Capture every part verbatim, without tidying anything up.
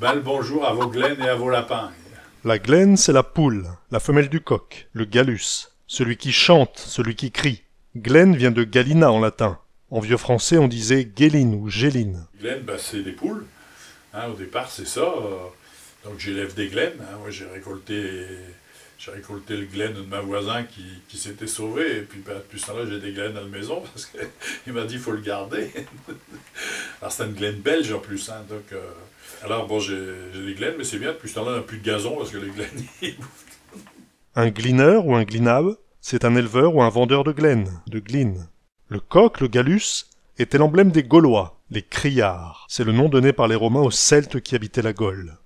Bel bonjour à vos glaines et à vos lapins. La glaine, c'est la poule, la femelle du coq, le gallus, celui qui chante, celui qui crie. Glaine vient de gallina en latin. En vieux français, on disait guéline ou géline. Glaine, ben, c'est des poules. Hein, au départ, c'est ça. Euh, donc, j'élève des glaines. Hein. Moi, j'ai récolté, j'ai récolté le glaine de mon voisin qui, qui s'était sauvé. Et puis, ben, depuis ce temps-là, j'ai des glaines à la maison parce qu'il m'a dit, faut le garder. Alors, c'est une glaine belge en plus. Hein, donc, euh, alors, bon, j'ai, j'ai des glaines, mais c'est bien. Depuis ce temps-là, il n'y a plus de gazon parce que les glaines, ils bouffent. Un glineur ou un glinab, c'est un éleveur ou un vendeur de glaine, de gline. Le coq, le gallus, était l'emblème des Gaulois, les criards. C'est le nom donné par les Romains aux Celtes qui habitaient la Gaule.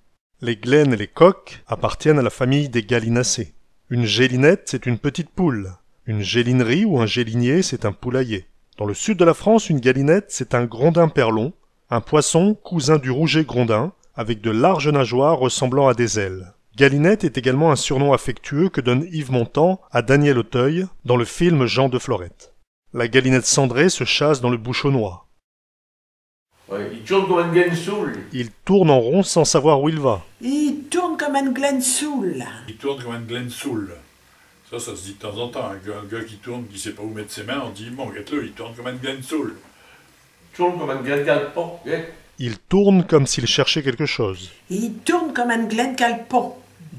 Les glaines et les coqs appartiennent à la famille des gallinacés. Une gélinette, c'est une petite poule. Une gélinerie ou un gélinier, c'est un poulailler. Dans le sud de la France, une galinette, c'est un grondin perlon, un poisson cousin du rouget grondin, avec de larges nageoires ressemblant à des ailes. Galinette est également un surnom affectueux que donne Yves Montand à Daniel Auteuil dans le film Jean de Florette. La galinette cendrée se chasse dans le bouchonnois. Ouais, i tourne comme un glenn soûl. Il tourne en rond sans savoir où il va. I tourne comme un glenn soûl. I tourne comme un glenn soûl. Ça, ça se dit de temps en temps. Un gars, un gars qui tourne, qui sait pas où mettre ses mains, on dit, bon, guette-le, i tourne comme un glenn soûl. I tourne comme un glenn calpon, guette. Il tourne comme s'il cherchait quelque chose. I tourne comme un glenn calpon.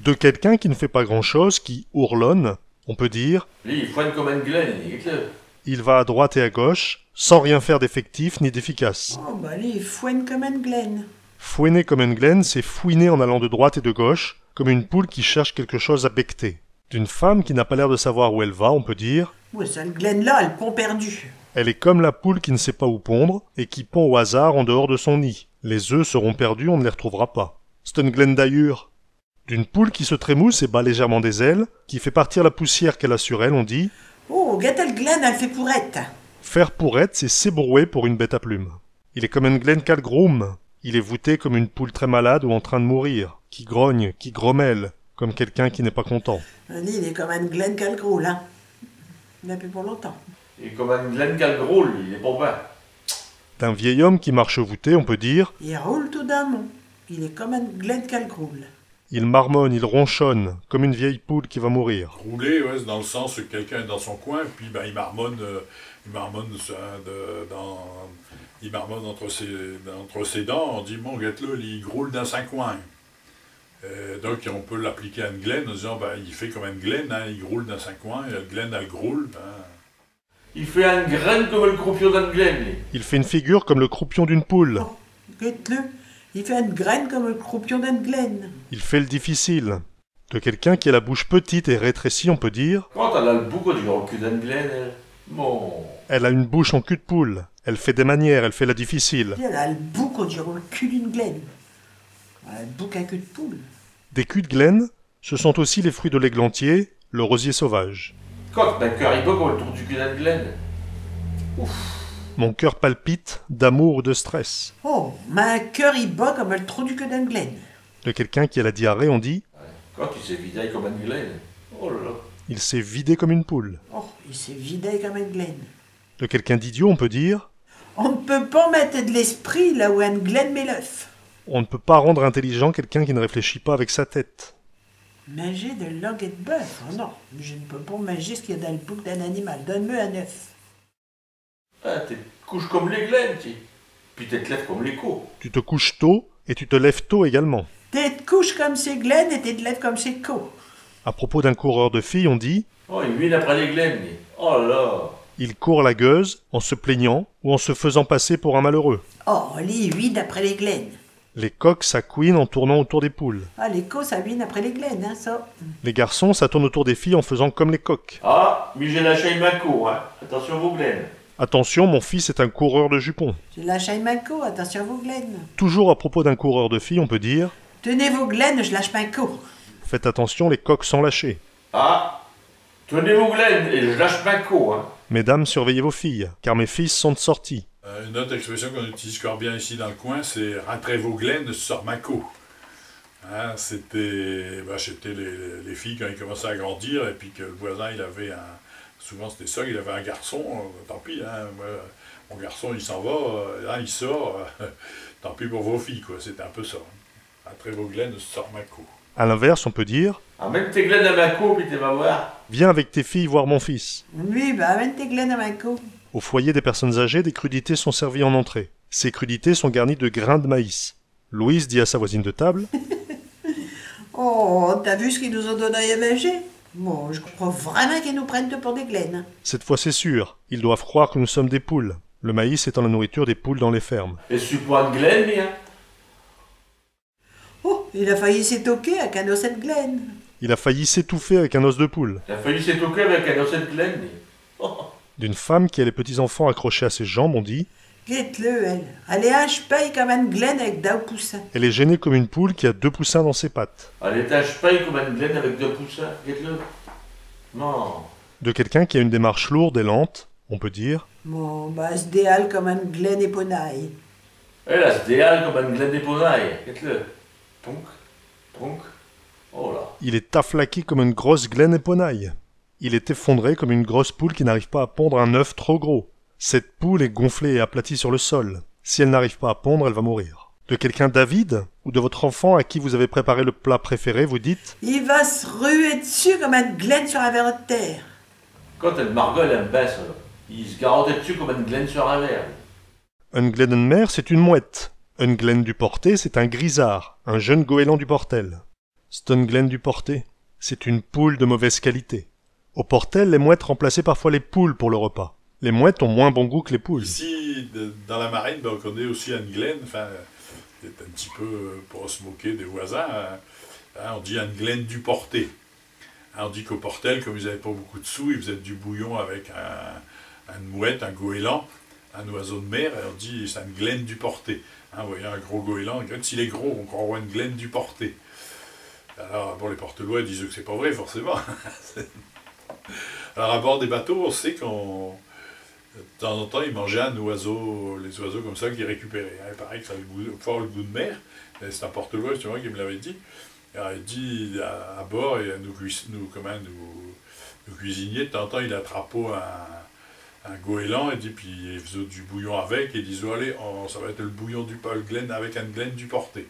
De quelqu'un qui ne fait pas grand-chose, qui ourlonne, on peut dire : Li, i fouenne comme un glenn, guette-le. Il va à droite et à gauche, sans rien faire d'effectif ni d'efficace. Oh, bah, li, i fouenne comme un glenn. Fouenner comme un glenn, c'est fouiner en allant de droite et de gauche, comme une poule qui cherche quelque chose à becqueter. D'une femme qui n'a pas l'air de savoir où elle va, on peut dire : Ouais, cha, l' glaine-là, all' pond perdu. Elle est comme la poule qui ne sait pas où pondre et qui pond au hasard en dehors de son nid. Les œufs seront perdus, on ne les retrouvera pas. Ch'est eune glaine d'ailleurs. D'une poule qui se trémousse et bat légèrement des ailes, qui fait partir la poussière qu'elle a sur elle, on dit : Oh, guette l' glaine, all' fait pourette. Faire pourette, c'est s'ébrouer pour une bête à plumes. Il est comme eune glaine qu'all' groume. Il est voûté comme une poule très malade ou en train de mourir, qui grogne, qui grommelle, comme quelqu'un qui n'est pas content. Li, il est comme eune glaine qu'all' groule, hein. I n'a pus pour longtemps. Il est comme eune glaine qu'all' groule, il est pour ben. D'un vieil homme qui marche voûté, on peut dire : I roule tout d'un mont. Il est comme eune glaine qu'all' groule. Il marmonne, il ronchonne, comme une vieille poule qui va mourir. Grouler, ouais, c'est dans le sens que quelqu'un est dans son coin, puis ben, il marmonne, euh, il marmonne, euh, de- dans, il marmonne entre ses, entre ses dents, on dit, bon, guette-le, i groule dins sin coin. Euh, donc, on peut l'appliquer à eune glaine en disant, ben, i fait comme eune glaine, hein, i groule dins sin coin, et l' glaine, all' groule, ben. I fait eune graine comme l' croupion d'eune glaine, li. Il fait une figure comme le croupion d'une poule. Oh, guette-le, i fait eune graine comme l' croupion d'eune glaine. Il fait le difficile. De quelqu'un qui a la bouche petite et rétrécie, on peut dire : Quante all' a l' bouque du cul d'eune glaine, elle. Bon. Elle a une bouche en cul-de-poule. Elle fait des manières, elle fait la difficile. Li, all' a l' bouque du cul d'eune glaine. All' a l' bouque in cul-de-poule. Des culs de glaine, ce sont aussi les fruits de l'églantier, le rosier sauvage. Quante, min cœur i bat comme l' trou du cul d'eune glaine. Ouf. Mon cœur palpite d'amour ou de stress. Oh, min cœur i bat comme l' trou du cul d'eune glaine. De quelqu'un qui a la diarrhée, on dit : Quante, i s'est vidé comme eune glaine. Oh là là. Il s'est vidé comme une poule. Oh, i s'est vidé comme eune glaine. De quelqu'un d'idiot, on peut dire : On n' peut pas mette de l'esprit là où eune glaine met l'œuf. On ne peut pas rendre intelligent quelqu'un qui ne réfléchit pas avec sa tête. Minger de l' langue ed bœuf. Oh non, je n' peux pas minger ch' qu'i a dins l' bouque d'un animal. Donne-me un œuf. Ah, te t' couches comme les glaines, ti. Pis te t' lèves comme les cos. Tu te couches tôt et tu te lèves tôt également. Te t' couches comme ches glaines et te t' lèves comme ches cos. À propos d'un coureur de filles, on dit : Oh, i vine après les glaines, li. Oh là. Il court la gueuse en se plaignant ou en se faisant passer pour un malheureux. Oh, li, i vine après les glaines. Les coqs, ça couine en tournant autour des poules. Ah, les cos, cha vine après les glaines, hein, cha. Les garçons, ça tourne autour des filles en faisant comme les coqs. Ah, mi, j'ai lâché min co, hein. Attention vos glaines. Attention, mon fils est un coureur de jupons. J'ai lâché min co, attention vos glaines. Toujours à propos d'un coureur de filles, on peut dire : Tenez vos glaines, j' lâche min co. Faites attention, les coqs sont lâchés. Ah, tenez vos glaines et j' lâche min co, hein. Mesdames, surveillez vos filles, car mes fils sont sortis. Euh, une autre expression qu'on utilise encore bien ici dans le coin, c'est « Rintrez vos glaines, j' sors min co ». Hein, c'était, bah, c'était les, les filles quand elles commençaient à grandir et puis que le voisin, il avait un, souvent c'était ça, il avait un garçon, euh, tant pis, hein, moi, mon garçon, il s'en va, euh, là, il sort, euh, tant pis pour vos filles, quoi, c'était un peu ça, hein. Intrez vos glaines, sors min co. À l'inverse, on peut dire : Amène tes glaines à min co, pis te vas vir. Viens avec tes filles voir mon fils. Oui, bah amène tes glaines à min co. Au foyer des personnes âgées, des crudités sont servies en entrée. Ces crudités sont garnies de grains de maïs. Louise dit à sa voisine de table : Oh, t'as vu ce qu'ils nous ont donné à manger ? Bon, je crois vraiment qu'ils nous prennent pour des glaines. Cette fois, c'est sûr, ils doivent croire que nous sommes des poules, le maïs étant la nourriture des poules dans les fermes. Et je suis pas une glaine, hein. Oh, il a failli s'étoquer avec un osset de glaine. Il a failli s'étouffer avec un os de poule. Il a failli s'étoquer avec un osset de glaine, mais... D'une femme qui a les petits-enfants accrochés à ses jambes, on dit : Guette-le, elle. Elle est inch'pée comme un glaine avec deux poussins. Elle est gênée comme une poule qui a deux poussins dans ses pattes. Elle est inch'pée comme un glaine avec deux poussins, guette-le. Non. De quelqu'un qui a une démarche lourde et lente, on peut dire : Bon, bah, elle se déhale comme un glaine éponée. Elle, elle se déhale comme un glaine éponée, guette-le. Ponc, ponc. Oh là. Il est aflaqué comme une grosse glaine éponée. Il est effondré comme une grosse poule qui n'arrive pas à pondre un œuf trop gros. Cette poule est gonflée et aplatie sur le sol. Si elle n'arrive pas à pondre, elle va mourir. De quelqu'un d'avide ou de votre enfant à qui vous avez préparé le plat préféré, vous dites : Il va se ruer dessus comme un glaine sur un ver de terre. Quand elle margole un baisse, il se garotte dessus comme un glaine sur un ver. Une glaine de mer, c'est une mouette. Une glaine du Portel, c'est un grisard, un jeune goéland du Portel. C'est une glaine du Portel. C'est une poule de mauvaise qualité. Au Portel, les mouettes remplaçaient parfois les poules pour le repas. Les mouettes ont moins bon goût que les poules. Ici, de- dans la marine, ben, on connaît aussi une glaine, enfin, c'est un petit peu pour se moquer des voisins, hein. Hein, on dit une glaine du Portel. Hein, on dit qu'au Portel, comme ils n'avaient pas beaucoup de sous, ils faisaient du bouillon avec un, une mouette, un goéland, un oiseau de mer, et on dit c'est une glaine du Portel. Hein, vous voyez, un gros goéland, regarde, s'il est gros, on croirait une glaine du Portel. Alors, bon, les Portelois disent que c'est pas vrai, forcément. Alors, à bord des bateaux, on sait qu'on, de temps en temps, ils mangeaient un oiseau, les oiseaux comme ça qu'ils récupéraient. Hein, il paraît que ça avait goût- fort le goût de mer. Et c'est un Portelois, justement, qui me l'avait dit. Alors, il dit, à, à bord, et nous, cuis- nous, comment, nous, nous cuisiniers, de temps en temps, il attrapait un, un goéland, et dit, puis il faisait du bouillon avec, et il disait, allez, on- ça va être le bouillon du, le glaine, avec une glaine du Portel.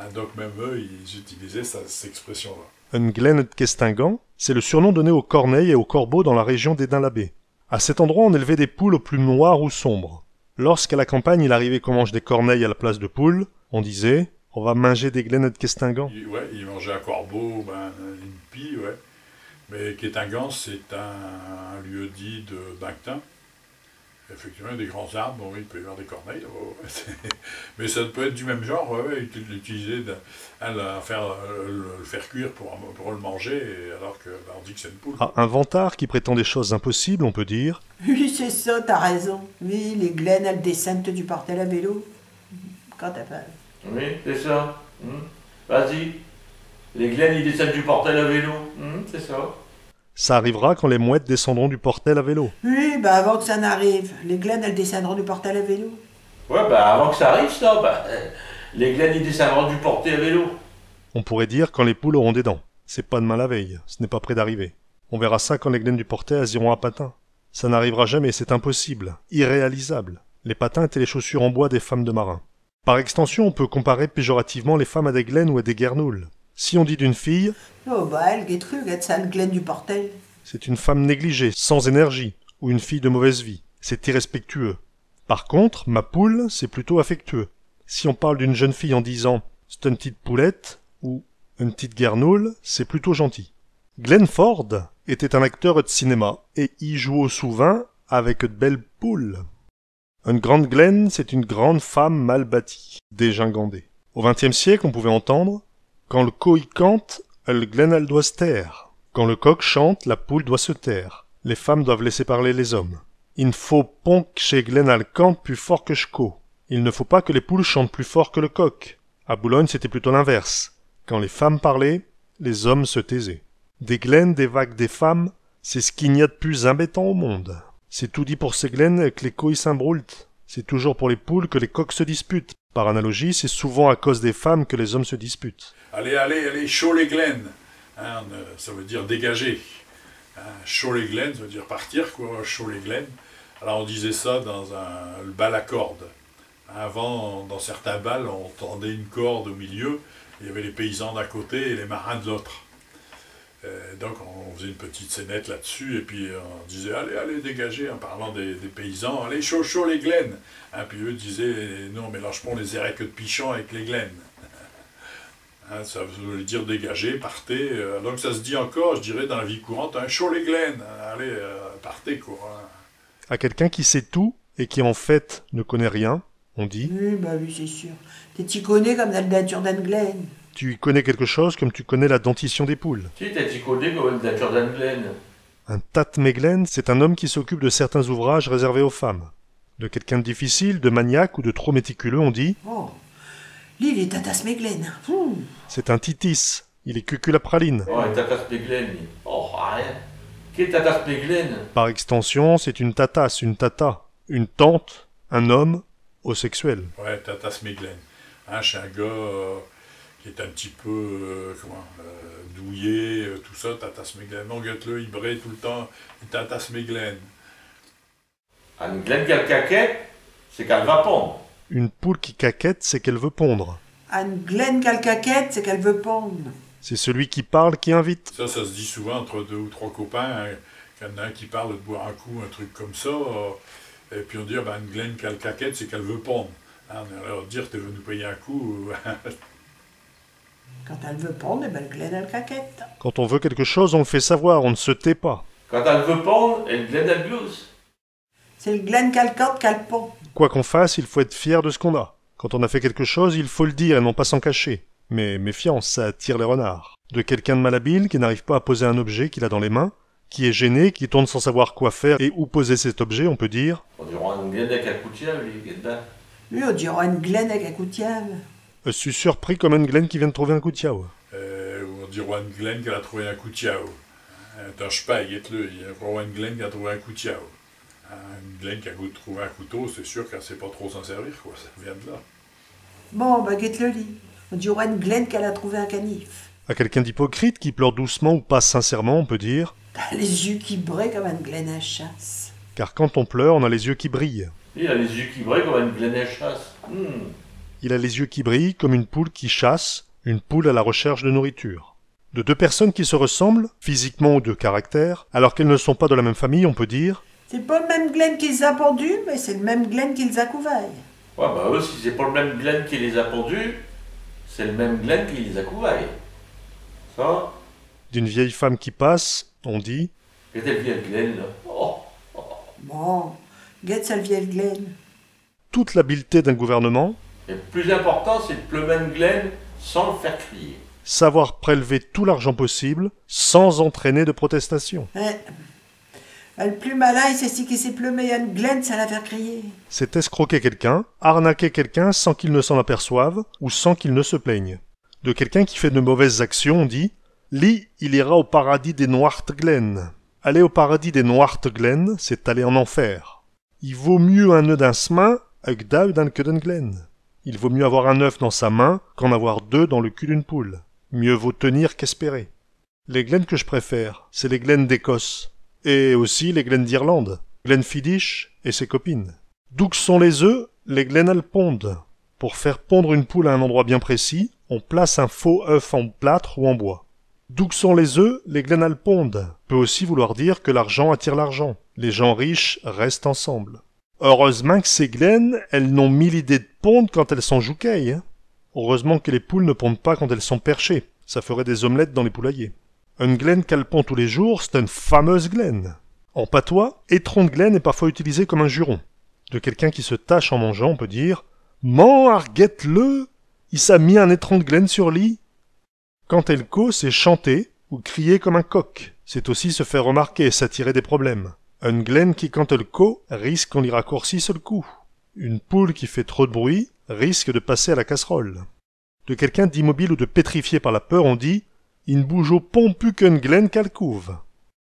Hein, donc même eux, ils utilisaient ça- cette expression-là. Une glaine de Questingan, c'est le surnom donné aux corneilles et aux corbeaux dans la région d'Hesdin-l'Abbé. À cet endroit, on élevait des poules aux plumes noires ou sombres. Lorsqu'à la campagne, il arrivait qu'on mange des corneilles à la place de poules, on disait : on va minger des glaines de Questingan. Il, ouais, il mangeait un corbeau, ben, une pie, ouais. Mais Questingan, c'est un, un lieu-dit de Banctin. Effectivement, il y a des grands arbres, bon, oui, il peut y avoir des corneilles là-bas, ouais. Mais ça peut être du même genre, ouais, ouais, il utilisait de- hein, le, faire, le, le faire cuire pour, pour le manger, et alors que ben, on dit que c'est une poule. À un vantard qui prétend des choses impossibles, on peut dire : Oui, c'est ça, t'as raison. Oui, les glaines, elles descendent du Portel à vélo. Quand t'as pas... Oui, c'est ça. Hmm. Vas-y. Les glaines, ils descendent du Portel à vélo. Hmm, c'est ça. Ça arrivera quand les mouettes descendront du Portel à vélo. Oui, bah avant que ça n'arrive, les glaines, elles descendront du Portel à vélo. Ouais, bah avant que ça arrive, ça, bah, euh, les glaines, ils descendront du Portel à vélo. On pourrait dire quand les poules auront des dents. C'est pas demain la veille, ce n'est pas près d'arriver. On verra ça quand les glaines du Portel iront à patin. Ça n'arrivera jamais, c'est impossible, irréalisable. Les patins étaient les chaussures en bois des femmes de marins. Par extension, on peut comparer péjorativement les femmes à des glaines ou à des guernoules. Si on dit d'une fille : Oh, bah elle, guette-le, guette ça, le glaine du Portel. C'est une femme négligée, sans énergie, ou une fille de mauvaise vie. C'est irrespectueux. Par contre, ma poule, c'est plutôt affectueux. Si on parle d'une jeune fille en disant : c'est une petite poulette, ou une petite guernoule, c'est plutôt gentil. Glenn Ford était un acteur de cinéma et il jouait souvent avec de belles poules. Une grande glaine, c'est une grande femme mal bâtie, dégingandée. Au vingtième siècle, on pouvait entendre : quand le co i cante, el glaine al doit se taire. Quand le coq chante, la poule doit se taire. Les femmes doivent laisser parler les hommes. I n' faut pon qu' ches glaines al cantent pus fort que ch' co. Il ne faut pas que les poules chantent plus fort que le coq. À Boulogne, c'était plutôt l'inverse. Quand les femmes parlaient, les hommes se taisaient. Des glaines, des vaques, des femmes, c'est ce qu'i n'y a de pus imbêtant au monde. C'est toudis pour ces glaines que les cos i s'imbroulent. C'est toujours pour les poules que les coqs se disputent. Par analogie, c'est souvent à cause des femmes que les hommes se disputent. Allez, allez, allez, chaud les glaines. Hein, on, euh, ça veut dire dégager. Hein, chaud les glaines, ça veut dire partir, quoi, chaud les glaines. Alors on disait ça dans un, le bal à cordes. Avant, dans certains bals, on tendait une corde au milieu, Il y avait les paysans d'un côté et les marins de l'autre. Euh, donc on faisait une petite scénette là-dessus et puis on disait : « Allez, allez, dégagez », en parlant des, des paysans. « Allez, chaud, chaud les glaines ! » Hein, puis eux disaient : « Non, mélange pas les érêques de Pichon avec les glaines. » Hein, ça voulait dire : « Dégagez, partez. » Euh, donc ça se dit encore, je dirais, dans la vie courante : « Hein, chaud les glaines ! Allez, euh, partez, quoi. » Hein. À quelqu'un qui sait tout et qui en fait ne connaît rien, on dit : « Oui, bah oui, ch'est sûr. Te t'y connais comme dins l'denture d'eune glaine. » Tu y connais quelque chose comme tu connais la dentition des poules. Si, te t'y connais comme dins l'denture d'eune glaine. Un tate-mes-glaines, c'est un homme qui s'occupe de certains ouvrages réservés aux femmes. De quelqu'un de difficile, de maniaque ou de trop méticuleux, on dit : « Oh, li, il est tatasse-mes-glaines. Ouh. » C'est un titis, il est cucul à praline. Oh, il est tatasse-mes-glaines, li. Oh, rien. Quelle tatasse-mes-glaines ? Par extension, c'est une tatasse, une tata, une tante, un homme, au sexuel. Ouais, tatasse-mes-glaines. Hein, ch'est un gars euh, qui est un petit peu, euh, comment, euh, douillet, euh, tout ça, tatasse-mes-glaines. Non, guette-le, i braie tout l'temps, i tatasse-mes-glaines. Eune glaine qu'al caquette, ch'est qu'al va pondre. Une poule qui caquette, c'est qu'elle veut pondre. Eune glaine qu'al caquette, ch'est qu'al veut pondre. C'est celui qui parle qui invite. Ça, ça se dit souvent entre deux ou trois copains, hein, quand il y en a un qui parle de boire un coup, un truc comme ça, euh, et puis on dit : « Ah ben, eune glaine qu'al caquette, ch'est qu'al veut pondre. » Hein, on va leur dire : « Te veux nous payer un coup ? » Quand al veut pondre, eh ben, l'glaine al caquette. Quand on veut quelque chose, on le fait savoir, on ne se tait pas. Quand al veut pondre, l'glaine al glousse. Ch'est l'glaine qu'al cante qu'al pond. Quoi qu'on fasse, il faut être fier de ce qu'on a. Quand on a fait quelque chose, il faut le dire et non pas s'en cacher. Mais méfiance, ça attire les renards. De quelqu'un de malhabile qui n'arrive pas à poser un objet qu'il a dans les mains, qui est gêné, qui tourne sans savoir quoi faire et où poser cet objet, on peut dire : « On dirot eune glaine aveuc un coutiau, li, guette bin. » Li, on dirot eune glaine aveuc un coutiau. Je suis surpris comme eune glaine qui vient de trouver un coutiau. Euh, on dirot eune glaine qu'al a trouvé un coutiau. Euh, t'as ch'pé, guette-le, on dirot eune glaine qu'al a trouvé un coutiau. Eune glaine qu'al a trouvé un couteau, c'est sûr qu'al sait pas trop s'en servir, quoi. Ça vient de là. Bon, bah, guette-le, li. On dirot eune glaine qu'al a trouvé un canif. À quelqu'un d'hypocrite qui pleure doucement ou pas sincèrement, on peut dire : « T'as les yux qui brillent comme eune glaine à chasse. » Car quand on pleure, on a les yeux qui brillent. Il a les yux qui brillent comme eune glaine à chasse. Hmm. Il a les yeux qui brillent comme une poule qui chasse, une poule à la recherche de nourriture. De deux personnes qui se ressemblent, physiquement ou de caractère, alors qu'elles ne sont pas de la même famille, on peut dire : « Ch'est pas l'même glaine qui l's'a pondu, mais ch'est l'même glaine qui l's'a couvé. » Ouais, bah, eux, si ch'est pas l'même glaine qui les a pondus, ch'est l'même glaine qui les a couvés. Ça ? D'une vieille femme qui passe, on dit : « Guette chelle vieille glaine, là. » Oh, oh. Bon, guette chelle vieille glaine. Toute l'habileté d'un gouvernement. Et le plus important, c'est de plumer eune glaine sans le faire crier. Savoir prélever tout l'argent possible sans entraîner de protestation. Ouais. Le plus malin, ch'est ch'ti qui sait plumer eune glaine sans la faire crier. C'est escroquer quelqu'un, arnaquer quelqu'un sans qu'il ne s'en aperçoive ou sans qu'il ne se plaigne. De quelqu'un qui fait de mauvaises actions, on dit : « Li, il ira au paradis des noirtes glaines. » Aller au paradis des noirtes glaines, c'est aller en enfer. I vaut miux un œuf dins s'main que deux dins l'cul d'eune glaine. Il vaut mieux avoir un œuf dans sa main qu'en avoir deux dans le cul d'une poule. Mieux vaut tenir qu'espérer. Les glaines que je préfère, c'est les glaines d'Écosse, et aussi les glaines d'Irlande, Glenfiddich et ses copines. D'où qu'sont les œufs, les glaines al pondent. Pour faire pondre une poule à un endroit bien précis, on place un faux œuf en plâtre ou en bois. D'où qu'sont les œufs, les glaines al pondent peut aussi vouloir dire que l'argent attire l'argent. Les gens riches restent ensemble. Heureusement que ces glaines, elles n'ont mie l'idée de pondre quand elles sont jouquées, hein. Heureusement que les poules ne pondent pas quand elles sont perchées. Ça ferait des omelettes dans les poulaillers. Eune glaine qu'al pond tous les jours, ch'est eune fameuse glaine. En patois, étron d'glaine est parfois utilisé comme un juron. De quelqu'un qui se tache en mangeant, on peut dire : « Mins, arguette-le, i s'a mis un étron d'glaine sur li. » Canter le co, c'est chanter ou crier comme un coq. C'est aussi se faire remarquer et s'attirer des problèmes. Eune glaine qui cante le co risque qu'on li raccourcisse le cou. Une poule qui fait trop de bruit risque de passer à la casserole. De quelqu'un d'immobile ou de pétrifié par la peur, on dit : « I n'boujot pon pus qu'eune glaine qu'al couve. »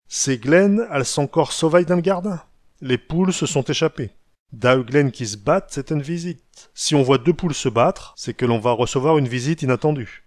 Ces glaines, al sont cor sauvées dins l'gardin. Les poules se sont échappées. Deux glaines qui s'battent, c'est eune visite. Si on voit deux poules se battre, c'est que l'on va recevoir une visite inattendue.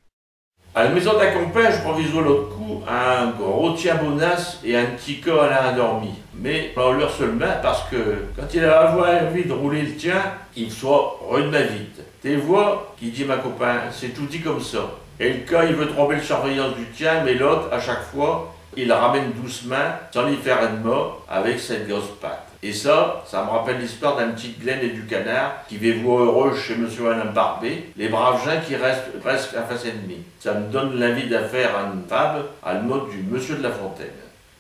À l'maison d'un compère, j'm'avisot l'aute cop un gros tien bonasse et un tiot co à l'indormi. Mais in l'heure seulemint, parce que quand il avot invie d'rouler l'tien, i s'sot rudemint vite. Te vos, qu'i dit min compère, ch'est toudis comme cha. Et l'cat, i veut tromper l'surveillance du tien, mais l'aute, à chaque fos, i l'ramène doucemint, sans li faire ed mau, avec ses grosses pattes. Et cha, cha m'rappelle l'histoire d'eune tiote glaine et du canard qui vévotent heureuses chez Monsieur et Madame Barbet, les braves gins qui restent presque in face ed mi. Cha m'donne l'invie d'in faire eune fable à l'mode du Monsieur de La Fontaine.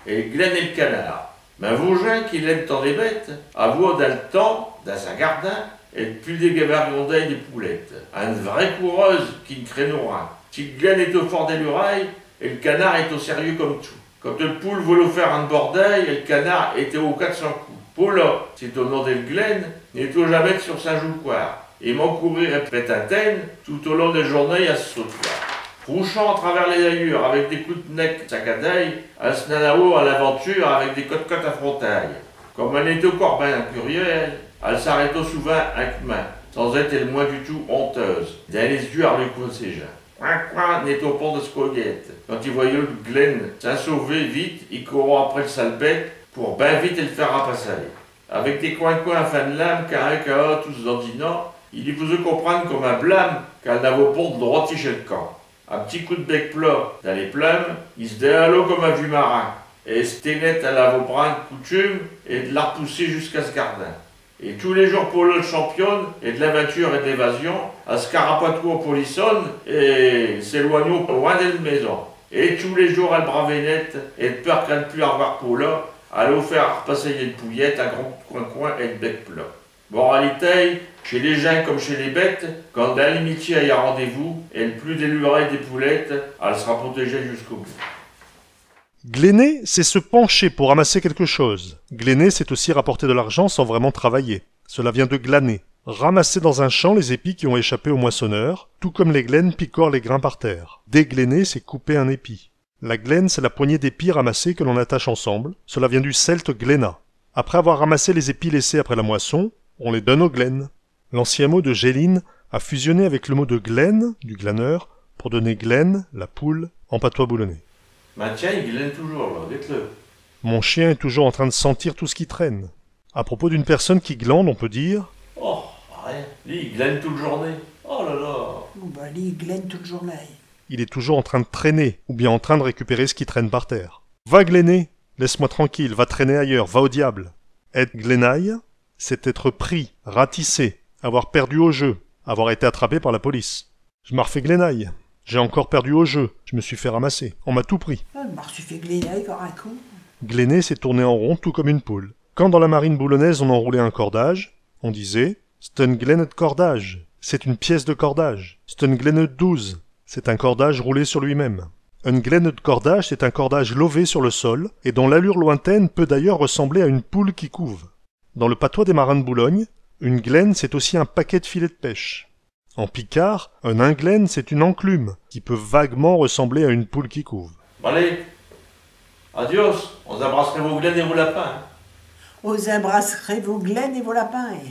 Et l'glaine et l'canard. Min vogin, qui l'aime tant les bêtes, avot dins l'temps, dins sin gardin, el pus dégavargondée des poulettes. Eune vraie coureuse qui n'crainot rin. Si l'glaine étot fort délurée, et l'canard étot sérieux comme tout. Quand el poule volot faire eune bordée, el canard étot aux quate chints coups. Paula, ch'étot l'nom d'el glaine, n'étot jamais sur sin joucoir. Et m'en courir et pétintaine tout au long d'el journée à s'sautoir. Rouchant à travers les hayures avec des coups d'nec saccadés, al s'nin avot à l'aventure avec des cotes-cotes affrontées. Comme al étot cor ben curieux, al s'arrêtot souvint un cmin, sans ête el moins du tout honteuse. Dins les yeux, al lui coinchot. Coin, coin, n'étot pon d's'coyette. Quand i voyot l'glaine s'sauver vite, i courot après l'sale bête pour ben vite el faire rapasser. Avec des coin-coin à fin d'lame, cahin, caha, tout s'dandinant, i li faisot comprinde comme un blâme qu'al n'avot pon d'drot d'ficher l'camp. Un p'tit coup d'bec plat dins les plumes, i s'déhalot comme un vieux marin, et s'ténot à l'avant-brin d'coutume et d'l'arpousser jusqu'à s'gardin. Et tous les jours, Paula, l'championne ed l'aventure et d'l'évasion, al s'carapatot au polissonne et s'éloignot loin d'el maison. Et tous les jours, al bravenot, et d'peur qu'al n'pût arvoir Paula, al allot faire arpasser eune pouillette à grands coin-coin et d'bec plat. Moralité, chez les gins comme chez les bêtes, quand dins l'amitié i a rendez-vous, el pus délurée des poulettes, al s'ra protégée jusqu'au bout. Glainer, c'est se pencher pour ramasser quelque chose. Glainer, c'est aussi rapporter de l'argent sans vraiment travailler. Cela vient de glaner. Ramasser dans un champ les épis qui ont échappé au moissonneur, tout comme les glaines picorent les grains par terre. Déglainer, c'est couper un épi. La glaine, c'est la poignée d'épis ramassés que l'on attache ensemble. Cela vient du celte glena. Après avoir ramassé les épis laissés après la moisson, on les donne aux glaines. L'ancien mot de géline a fusionné avec le mot de glaine, du glaneur, pour donner glaine, la poule, en patois boulonnais. Min tien, i glaine toudis, là, guette-le. Mon chien est toujours en train de sentir tout ce qui traîne. À propos d'une personne qui glande, on peut dire : Oh, rien. Li, i glaine tout l'journée. Oh là là. Ou ben, li, i glaine tout l'journée. Il est toujours en train de traîner, ou bien en train de récupérer ce qui traîne par terre. Va glainer. Laisse-moi tranquille, va traîner ailleurs, va au diable. Ête glainaille, c'est être pris, ratissé, avoir perdu au jeu, avoir été attrapé par la police. J'm'ai arfait glainaille. J'ai encore perdu au jeu, je me suis fait ramasser, on m'a tout pris. Ah, j'm'ai arfait glainaille cor un cop. Glainer, c'est tourner en rond, tout comme une poule. Quand dans la marine boulonnaise on enroulait un cordage, on disait : Ch'est eune glaine ed cordage, c'est une pièce de cordage. Ch'est eune glaine ed douze, c'est un cordage roulé sur lui-même. Eune glaine ed cordage, c'est un cordage lové sur le sol, et dont l'allure lointaine peut d'ailleurs ressembler à une poule qui couve. Dans le patois des marins de Boulogne, une glaine, c'est aussi un paquet de filets de pêche. En picard, un inglaine, c'est une enclume, qui peut vaguement ressembler à une poule qui couve. Bon, allez, adios, os imbrasserez vos glaines et vos lapins, hein. Os imbrasserez vos glaines et vos lapins, hein.